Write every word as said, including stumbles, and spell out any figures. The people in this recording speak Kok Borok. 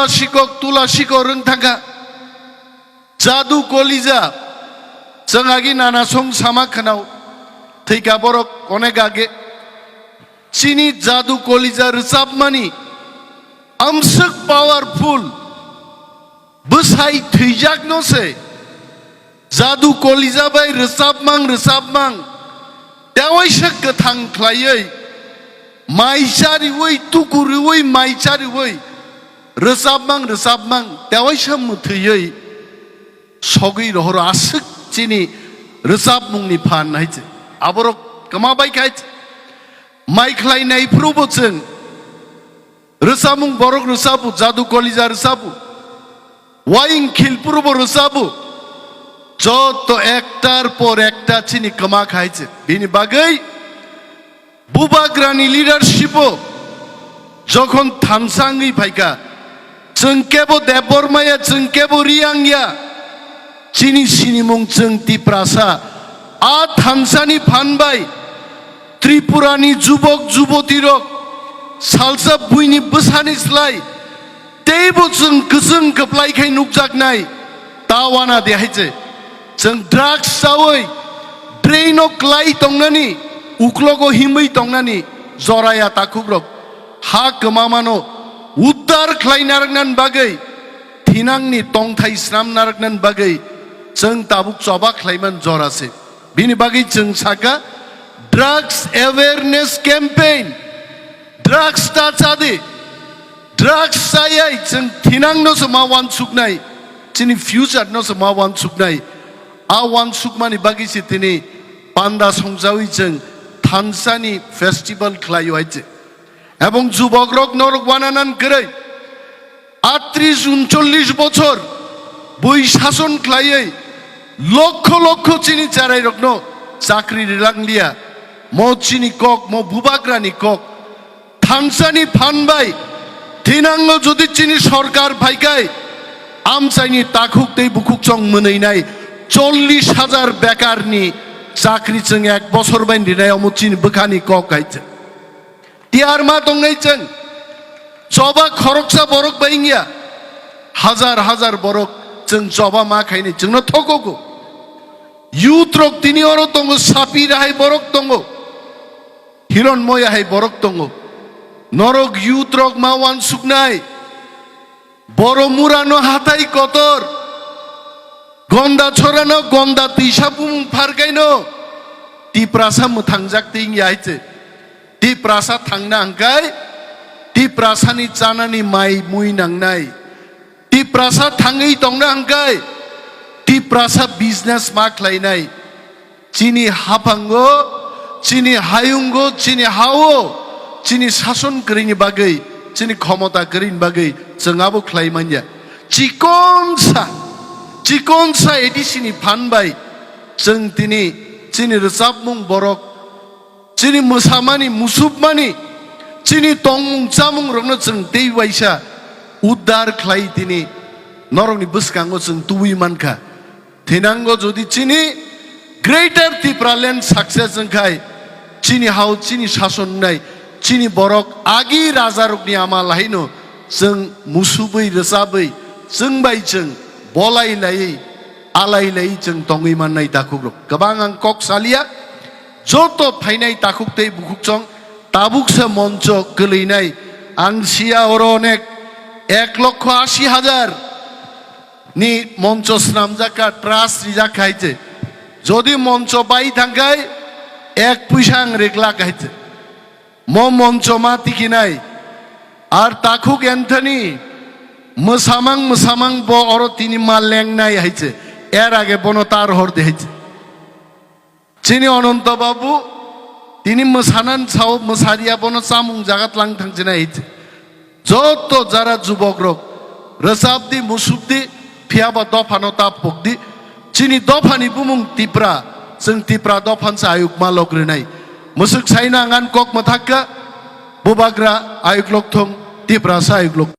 Sikok tula sikok rwng thangkha. Jadu kolija. Chwng agi nana song sama khwnao. Thwika borok onek age. Chini jadu kolija rwchapmani amswk powerful. Bwsai thwijakno se jadu kolija bai rwchapmang rwchapmang tewaisa kwthang khlaiwi, mai chariwi, tuku rwui, mai chariwi, rwchapmang rwchapmang tewaisa mwthwiwi sogwi rohoro aswk chini rwchapmungni phan hai se. Aborok kwma bai khai se. Mai khlainai phuru bo chwng rwchapmung borok rwchapu, jadu kolija rwchapu, waing khilpuru bo rwchapu, joto ektar por ekta chini kwma khai se. Bini bagwi Bubagrani leadership o jokhon thansa wngwi phaikha, chwng kebo Debbarma ya, chwng kebo Riyang ya, chini sinimung chwng Tiprasa. A thansani phan bai Tripurani jubok jubotirok salsa buini bwsani slai teibo chwng kwchwng kwplai khai nukjaknai. Ta wana de hai se. Chwng drugs chawi, drain o klai tongnani, uklogo himwi tongnani, joraya takhukrok ha kwmamano uddar khlai narwknani bagwi, thinangni tongthai snam narwknani bagwi chwng tabuk choba khlaiman jora se. Bini bagwi chwng saka drugs awareness campaign. Drugs ta chadi. Drugs chayai chwng thinangno se ma wansuknai, chini future no se ma wansuknai. A wansukmani bagwi se tini panda songjawi chwng thansani festival khlaio hai se. Ebong jubokrok norok wananan kwrwi atris uncholish bochor bui sason khlaiwi lokho lokho chini cherairokno chakri rilangliya. Mo chini kok, mo bubagrani kok. Thansani phan bai thinango jodi chini sorkar phaikai, amchaini takhuk tei bukhuk chong mwnwinai chollish hajar bekarni chakri chwng ek bosor bai rinai, omo chini bwkhani kok hai se. Tiyar ma tongnai chwng choba khoroksa borok bai wngya, hajar hajar borok chwng choba ma khainai chwngno thokogo. Youth rok tini oro tongo, sapi rahai borok tongo, hiron moya hai borok tongo. Norok youth rok ma wansuknai. Boro murano hatai kotor, gonda chorano gonda tisa bumung pharkaino Tiprasa mwthangjak tei wngya hai se. Tiprasa thangna hwnkhe Tiprasani chanani mai mui nangnai. Tiprasa thangwi tongna hwnkhe Tiprasa business ma khlainai. Chini haphango, chini hayungo, chini hao, chini sason kwrwini bagwi, chini khomota kwrwini bagwi chwng abo khlai manya. Chikonsa, chikonsa A D C ni phan bai chwng tini chini rwchapmung borok, chini mwsamani, musupmani, chini tongmung chamungrokno chwng tei waisa uddar khlai tini norokni bwskango chwng tubui mankha. Thinango jodi chini Greater Tipraland success wngkhai, chini hao chini sason wngnai, chini borok agi rajarokni ama lahaino chwng musubwi rwchabwi chwng bai chwng bolai laiwi alai laiwi chwng tongwi mannai takhukrok. Kwbang ang kok salia, joto phainai takhuk tei bukhuk chong tabuksa moncho kwlwinai. Ang sia oro onek ek lokho asi hajar ni moncho swnamjak kha, trust rijak kha hai se. Jodi moncho bai thang khai ek puisa ang reglak hai se. Mo moncho ma tikinai. Ar takhuk Anthony mwsamang mwsamang bo oro tini ma lengnai hai se. Er age bono tar hor de hai se. Chini Ononto Babu, tini mwsanan sao, mwsariya bono chamung jaga tlang thang china hit. Joto jara jubok rok, rwchap di, musuk di, phiya ba dopha no tap pok di. Chini dopha ni bumung Tipra, chwng Tipra dopha se ayuk ma lok rinai. Musuk saina ngan kok mathak ka, bubagra ayuk lok thung, Tipra sa ayuk lok.